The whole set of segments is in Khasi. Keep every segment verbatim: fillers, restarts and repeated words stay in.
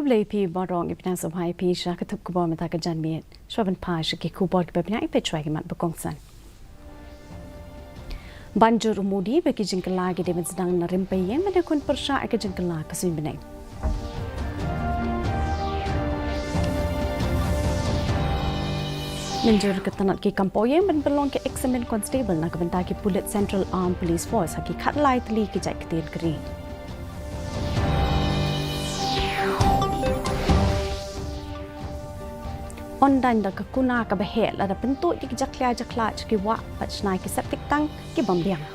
Khublei phi baroh, ngi pdiang sngewbha ïa phi sha ka tip khubor mynta ka janmiet. Shuwa ban phai sha ki khubor kiba bniah, ïa phi shuwa ki mat ba kongsan. Ban jur u Modi ba ki jingkylla ki dei ban sdang na Rympei Ïing ban ïakhun pyrshah ïa ka jingkylla ka suiñ bneng. Mynjur ka tnat ki kam poh ïing ban pynlong ka eksamin constable na ka bynta ki pulit Central Armed Police Force ha ki khatlai tylli ki jait ktien ka ri. Ynda da ka kuna kaba heh lada pyntuid ïa ki jakhlia jakhlad sha ki wah bad shna ïa ki septic tank ki bym biang.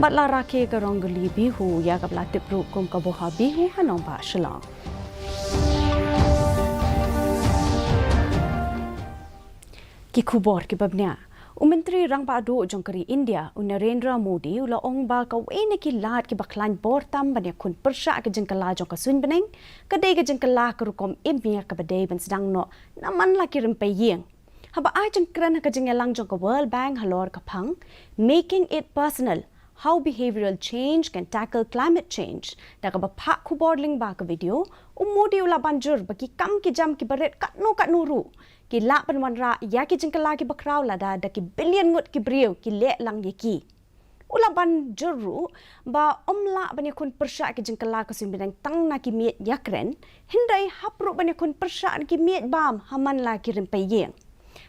Bad la rakhe ka Rongoli Bihu ïa kaba la tip ruh kum ka Boha Bihu ha nongbah Shillong. Ki khubor kiba bniah. U Myntri Rangbah Duh jong ka ri India, u Narendra Modi, u la ong ba kawei na ki lad kiba khlaiñ bor tam ban ïakhun pyrshah ka jingkylla jong ka suiñ bneng ka dei ka jingkylla ka rukom im ïa kaba dei ban sdang noh na man la ki Rympei Ïing. Haba ai jingkren ha ka jingïalang jong ka World Bank halor ka phang Making It Personal: How Behavioral Change Can Tackle Climate Change, da kaba phah khubor lyngba ka video, u Modi u la ban jur ba ki kam ki jam kiba rit katno katno ruh ki lah ban wanrah ïa ki jingkylla kiba khraw lada da ki billion ngut ki briew ki leh lang ïa ki. U la ban jur ruh ba ym lah ban ïakhun pyrshah ïa ka jingkylla ka suiñ bneng tang na ki miej ïakren, hynrei hap ruh ban ïakhun pyrshah na ki miej bam ha man la ki Rympei Ïing.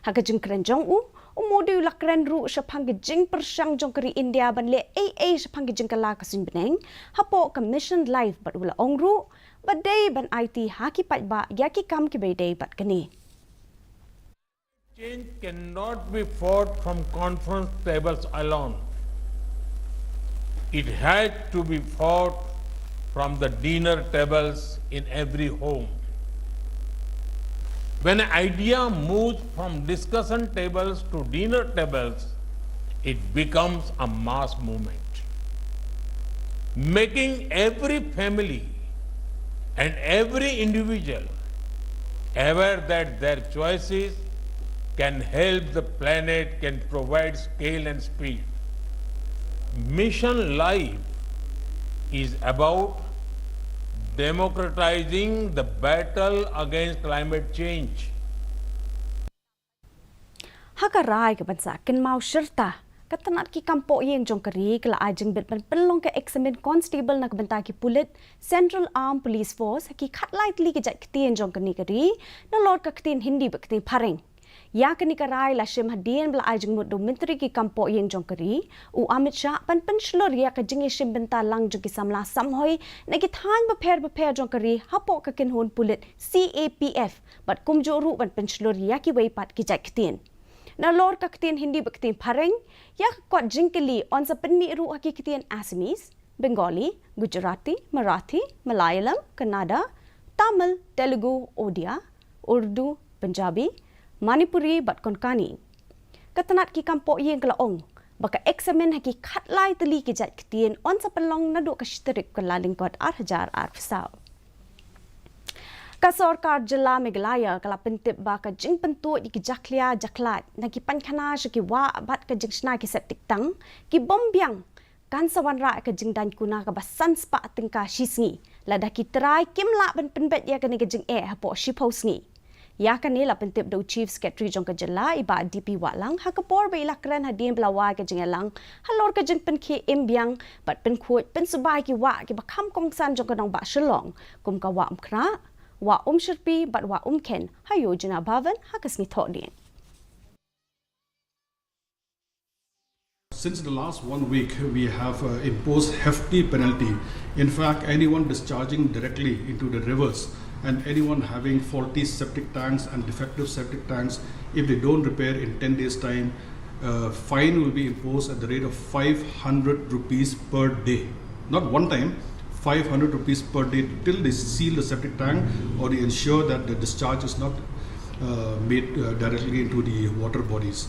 Ha ka jingkren jong u, u Modi u la kren ruh shaphang ka jingpyrshang jong ka ri India ban leh ei ei shaphang ka jingkylla ka suiñ bneng hapoh ka Mission Life, bad u la ong ruh ba dei ban aiti ha ki paidbah ïa ki kam kiba ïadei bad kane. Change cannot be fought from conference tables alone. It has to be fought from the dinner tables in every home. When an idea moves from discussion tables to dinner tables, it becomes a mass movement. Making every family and every individual aware that their choices can help the planet, can provide scale and speed. Mission Life is about democratizing the battle against climate change. Ha ka rai ka ban sah kynmaw shirta, ka tnat ki kam poh ïing jong ka ri ka la ai jingbit ban pynlong ka eksamin constable na ka bynta ki pulit Central Armed Police Force ha ki khatlai tylli ki jait ktien jong kane ka ri, nalor ka ktien Hindi bad ktien Phareng. Ïa kane ka rai la shim hadien ba la ai jingmut da u Myntri ki kam poh ïing jong ka ri, u Amit Shah, ban pynshlur ïa ka jingïashim bynta lang jong ki samla samhoi na ki thaiñ bapher bapher jong ka ri hapoh ka kynhun pulit C A P F, bad kumjuh ruh ban pynshlur ïa kiwei pat ki jait ktien. Nalor ka ktien Hindi bad ktien Phareng, ïa ka kot jingkylli yn sa pynmih ruh ha ki ktien Assamese, Bengali, Gujarati, Marathi, Malayalam, Kannada, Tamil, Telugu, Odia, Urdu, Punjabi, Manipuri bad Konkani. Ka tnat ki kam poh ïing ka la ong ba ka eksamin ha ki khatlai tylli ki jait ktien yn sa pynlong naduh ka shi tarik Kyllalyngkot ar hajar arphew saw. Ka sorkar jylla Meghalaya ka la pyntip ba ka jingpyntuid ïa ki jakhlia jakhlad na ki painkhana sha ki wah bad ka jingshna ki septic tank ki bym biang kan sa wanrah ka jingdaiñ kuna kaba san spah tyngka shi sngi lada ki trai kim lah ban pynbeit ïa kane ka jingeh hapoh shiphew sngi. Ïa kane la pyntip da u Chief Secretary jong ka jylla, i Bah D P Wahlang, ha ka por ba i la kren hadien ba la wai ka jingïalang halor ka jingpynkhih im biang bad pynkhuid pynsuba ïa ki wah kiba kham kongsan jong ka nongbah Shillong, kum ka Wah Umkhrah, Wah Umshyrpi bad Wah Umkhen ha Yojana Bhavan ha ka sngi Thohdieng. Since the last one week, we have uh, imposed hefty penalty. In fact, anyone discharging directly into the rivers and anyone having faulty septic tanks and defective septic tanks, if they don't repair in ten days' time, uh, fine will be imposed at the rate of five hundred rupees per day. Not one time, five hundred rupees per day till they seal the septic tank or they ensure that the discharge is not uh, made uh, directly into the water bodies.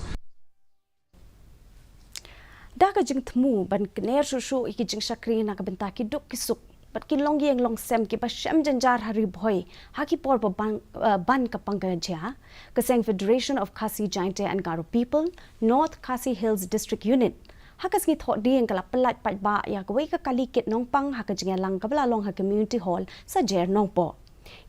Da ka jingthmu ban kner shuh shuh ïa ki jingshakri na ka bynta ki duk ki suk bad ki longïing longsem kiba shem jynjar ha Ri Bhoi ha ki por ba ban, uh, ban ka pang ka jia, ka seng Federation of Khasi Jaintia and Garo People, North Khasi Hills District Unit, Ha ka sngi Thohdieng ka la pyllait paidbah ïa kawei ka kali kit nongpang ha ka jingïalang kaba la long ha Community Hall Sajer Nongpoh.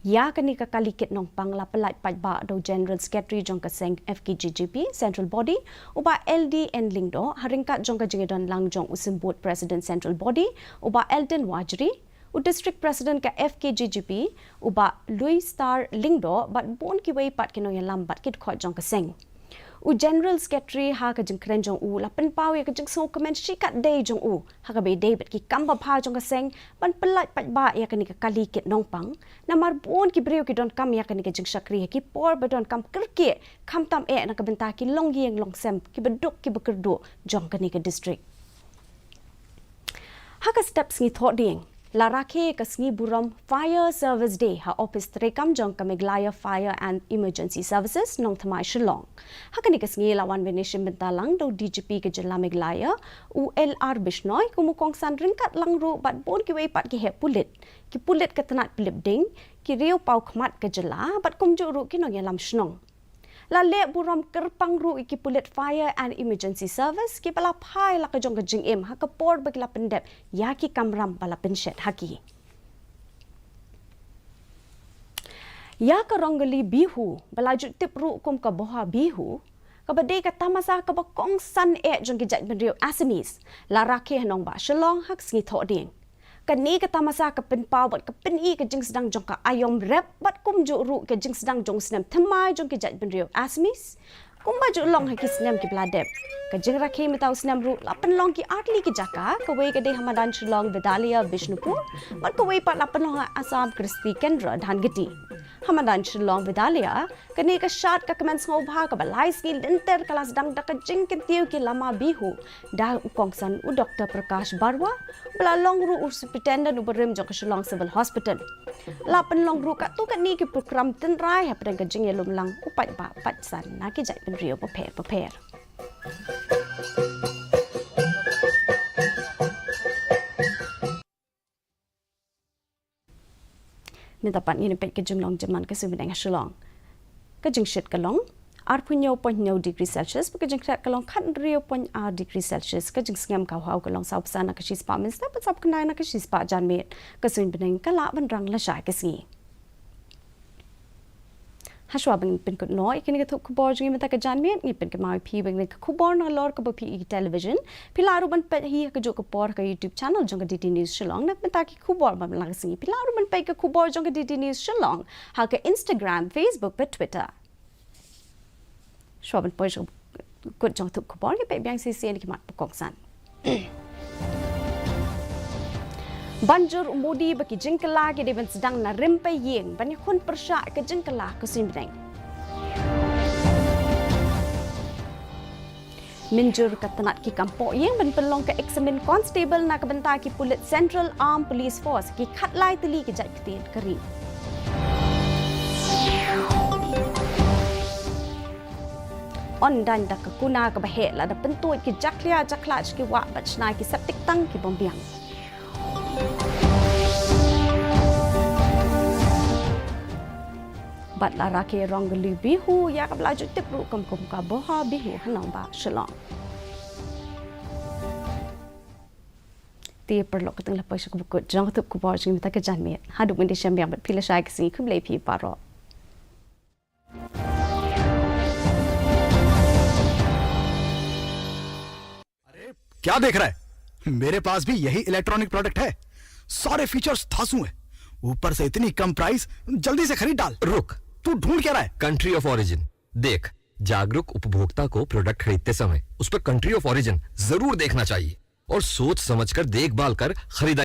Ïa kane ka kali kit nongpang la pyllait paidbah da u General Secretary jong ka seng F K J G P Central Body, u Bah L D N Lyngdoh, ha ryngkat jong ka jingïadonlang jong u Symbud President Central Body, u Bah Eldon Wajri, u District President ka F K J G P, u Bah Louis Star Lyngdoh, bad bun kiwei pat ki nongïalam bad ki dkhot jong ka seng. U General Secretary ha ka jingkren jong u la pynpaw ïa ka jingsngewkmen shikatdei jong u ha kaba ïadei bad ki kam babha jong ka seng ban pyllait paidbah ïa kane ka kali kit nongpang. Namar bun ki briew ki donkam ïa kane ka jingshakri ha ki por ba donkam kyrkieh, khamtam eh na ka bynta ki longïing longsem kiba duk kiba kyrduh jong kane ka district. Ha ka step sngi Thohdieng, la rakhe ka sngi burom Fire Service Day ha ophis treikam jong ka Meghalaya Fire and Emergency Services, Nongthymmai, Shillong. Ha kane ka sngi la wan ban ïashim bynta lang da u D G P ka jylla Meghalaya, u L R Bishnoi, kum u kongsan ryngkat lang ruh bad bun kiwei pat ki heh pulit, ki pulit ka tnat pylip ding, ki riew paw khmat ka jylla, bad kumjuh ruh ki nongïalam shnong. La leh burom kyrpang ruh ïa ki pulit Fire and Emergency Service kiba la phai la ka jong ka jingim ha ka por ba ki la pyndep ïa ki kamram ba la pynshet ha ki. Ïa ka Rongoli Bihu ba la ju tip ruh kum ka Boha Bihu, kaba dei ka tamasa kaba kongsan eh jong ki jaitbynriew Assamese, la rakhe ha nongbah Shillong ha ka sngi Thohdieng. Kane ka tamasa ka pynpaw bad ka pyni ka jingsdang jong ka aïom rep bad kumjuh ruh ka jingsdang jong u snem thymmai jong ki jaitbynriew Assamese. Kumba ju long ha ki snem kiba la dep, ka jingrakhe mynta u snem ruh la pynlong ki artylli ki jaka, kawei ka dei ha madan Shillong Vidyalaya Bishnupur, bad kawei pat la pynlong ha Assam Kristi Kendra Dhangati. Ha madan Shillong Vidyalaya, kane ka shad ka kmen sngewbha kaba lai sngi lynter ka la sdang da ka jingkyntiew ki lama Bihu da u kongsan u Doktor Prakash Baruah, ba la long ruh u Superintendent uba rim jong ka Shillong Civil Hospital. La pynlong ruh katto katne ki program tynrai hapdeng ka jingïalum lang u paidbah paidsan na ki jaitbynriew bapher bapher. Mynta pat ngin peit ka jinglong jingman ka suiñ bneng ha Shillong. Ka jingshit ka long arphew hynñiew point hynñiew degree Celsius, bad ka jingkhriat ka long khathynriew point ar degree Celsius. Ka jingsngem ka haw ka long saw phew san na ka shispah mynstep bad saw phew khyndai na ka shispah janmiet. Ka suiñ bneng ka lah ban rang lashai ka sngi. Hashwa ban pynkut noh ïa kine ki thup khubor jong ngi mynta ka janmiet, ngi pynkynmaw ïa phi ba kine ki khubor nalor kaba phi i television phi lah ruh ban peit hi ha kajuh ka por ha ka YouTube channel jong ka D D News Shillong. Na ka bynta ki khubor ba man la ka sngi phi lah ruh ban peit ka khubor jong ka D D News Shillong ha ka Instagram, Facebook bad Twitter. Shuwa ban poi sha ka kut jong ka thup khubor, ngi peit biang shisien ïa ki mat ba kongsan. Ban jur u Modi ba ki jingkylla ki dei ban sdang na rympei ïing ban ïakhun pyrshah ka jingkylla ka suiñ bneng. Mynjur ka tnat ki kam pohïing ban pynlong ka eksamin constable na ka bynta ki pulit Central Armed Police Force, ki khatlai tylli ki jait ktien ka ri. Ynda da ka kuna kaba heh, lada pyntuid ki jakhlia jakhlad sha ki wah bad shna ki septic tank ki bym biang. Bad la rakhe Rongoli Bihu ïa kaba la ju tip ruh kum kum ka Boha Bihu ha nongbah Shillong. Te paralok, katto la poi sha kaba kut jong ka thup khubor jong ngi mynta ka janmiet. Haduh ban ïashem biang bad phi lashai ka sngi, khublei phi baroh. अरे, क्या देख रहा है? मेरे पास भी यही इलेक्ट्रॉनिक प्रोडक्ट है। सारे फीचर्स धांसू हैं, ऊपर से इतनी कम प्राइस। जल्दी से खरीद डाल। रुक, तू ढूंढ क्या रहा है? कंट्री ऑफ ओरिजिन। देख, जागरूक उपभोक्ता को प्रोडक्ट खरीदते समय उस पर कंट्री ऑफ ओरिजिन जरूर देखना चाहिए और सोच समझकर देखभाल कर खरीदारी